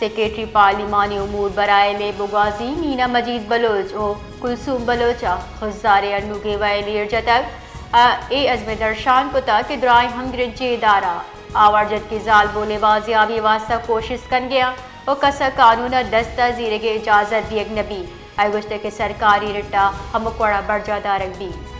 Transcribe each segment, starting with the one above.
سیکرٹری پارلیمانی امور برائے لیب و گوازی مینا مجید بلوچ و کلثوم بلوچ ء خضدار ء انوگیں وئیل ایر جتگ ء اے عزم ء درشان کتگ کہ درائیں ہمگرنچیں ادارہ آوار جتگیں زالبول ء بازیابی ء واستہ کوشست کنگ ء انت و کس ء قانون ء دست ء زیرگ ء اجازت دیگ نہ بیت۔ آئی ء گوشتگ کہ سرکاری رٹ ء ہمک وڑ ء برجاہ دارگ بیت۔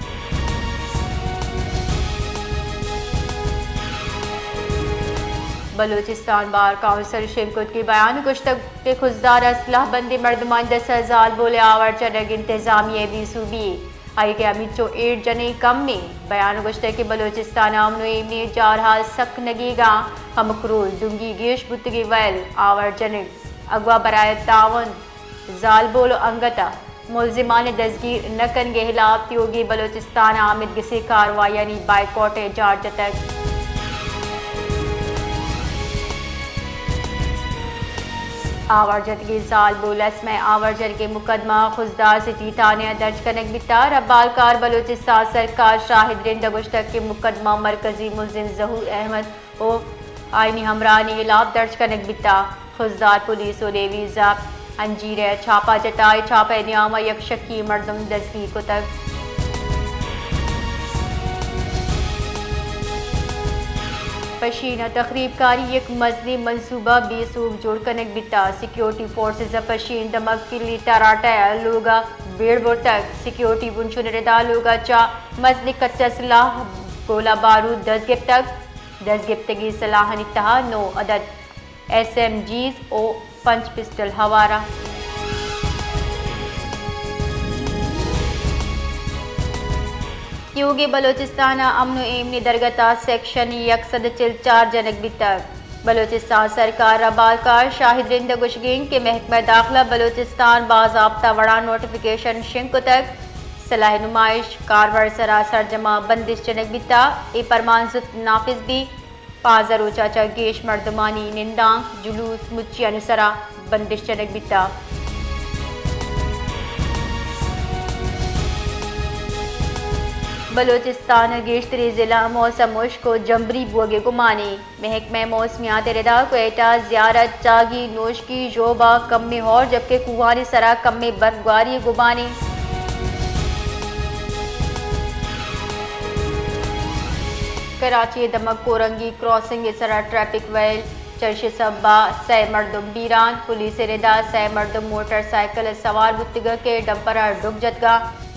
بلوچستان بار کونسل شنگ کتگیں بیان ء گوشتگ کہ خضدار ء سلاہ بندیں مردمانی دست ء زالبول ء آوار جنگ انتظامیہ ء بے سوبی یے، آئی ء کہ ہمینچو ایڈ جنگ کم انت۔ بیان ء گوشتگ کہ بلوچستان ء امن و ایمنی ء جارحال سک نگیگ ء انت، ہمک روچ ڈنگی گیش بوتگیں وئیل، آوار جنگ، اغوا برائے تعاون، زالبول و انگت ء ملزمان ء دزگیر نہ کنگ ء ہلاپ تیوگیں بلوچستان ء آمدگسیں کاروائیانی بائیکاٹ ء جار جتگ۔ آوار جتگیں زالبول اسمہ ء آوار جنگ ء مقدمہ خضدار سٹی تھانہ ء درج کنگ بیتگ۔ ربالکار بلوچستان سرکار شاہد رند ء گوشتگ کہ مقدمہ مرکزی ملزم ظہور احمد و آئینی ہمراہانی ہلاپ درج کنگ بیتگ۔ خضدار پولیس و لیویز ء انجیر ء چھاپہ جتگ، اے چھاپہ ء نیام ء یک شکی مردم دزگیر کتگ۔ پشین ء تخریب کاری یک مزنیں منصوبہ بے سوب جوڑ کنگ بیتگ۔ سیکیورٹی فورسز ء پشین دمگ کلی تراٹہ ء لوگ ء بیڑ برتگ۔ سیکیورٹی بنشون ء ردا لوگ ء چہ مزنیں کچہ سلاہ، گولہ بارود دزگپتگ۔ دزگپتگیں سلاہانی تہا نو عدد ایس ایم جیز و پنچ پسٹل ہوار انت۔ تیوگیں بلوچستان ء امن و ایمنی درگت ء سیکشن یک سد چل چار جنگ بیتگ۔ بلوچستان سرکار ء ربالکار شاہد رند ء گوشگ انت کہ محکمہ داخلہ بلوچستان باضابطہ وڑا نوٹیفکیشن شنگ کتگ۔ سلاہ نمائش، کاربر سرا سرجما بندش جنگ بیتگ۔ اے پرمان زوت نافذ بیت۔ پانزدہ روچ ء چہ گیش مردمانی نندانک، جلوس، مچیانی سرا بندش جنگ بیتگ۔ بلوچستان ء گیشتریں ضلع موسم ہشک و جمبری بوگ ء گمان انت۔ محکمہ موسمیات ء ردا کوئٹہ، زیارت، چاگی، نوشکی، ژوب ء کمیں ہور جبکہ کوہانی سرا کمیں برفگواری ء گمان انت۔ کراچی ء دمگ کورنگی کراسنگ ء سرا ٹریفک ویل، چرش ء سبب ء سئے مردم بیران، پولیس ء ردا سئے مردم موٹر سائیکل ء سوار بوتگ کہ ڈمپر ء ڈگ جتگ۔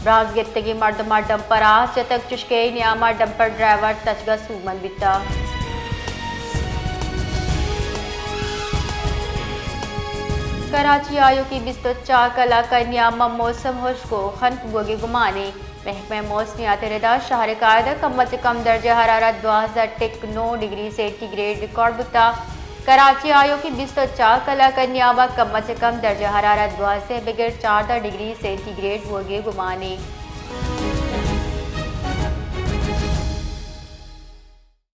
برانز گپتگیں مردماں ڈمپر ء آس جتگ، چشکہ ء نیام ء ڈمپر ڈرائیور تچگ ء سوبمند بیتگ۔ کراچی ء آیوکیں بیست ء چار کلاک ء نیام ء موسم ہشک ء خنک بوگ ء گمان انت۔ محکمہ موسمیات ء ردا شہر ء کاہد ء کم ء چہ کم درجہ حرارت دوازدہ ٹک نو ڈگری سینٹی گریڈ ریکارڈ بوتگ۔ کراچی ء آیوکیں بیست ء چار کلاک ء نیام ء کم ء چہ کم درجہ حرارت دوازدہ بگر چاردہ ڈگری سینٹی گریڈ بوگ ء گمان انت۔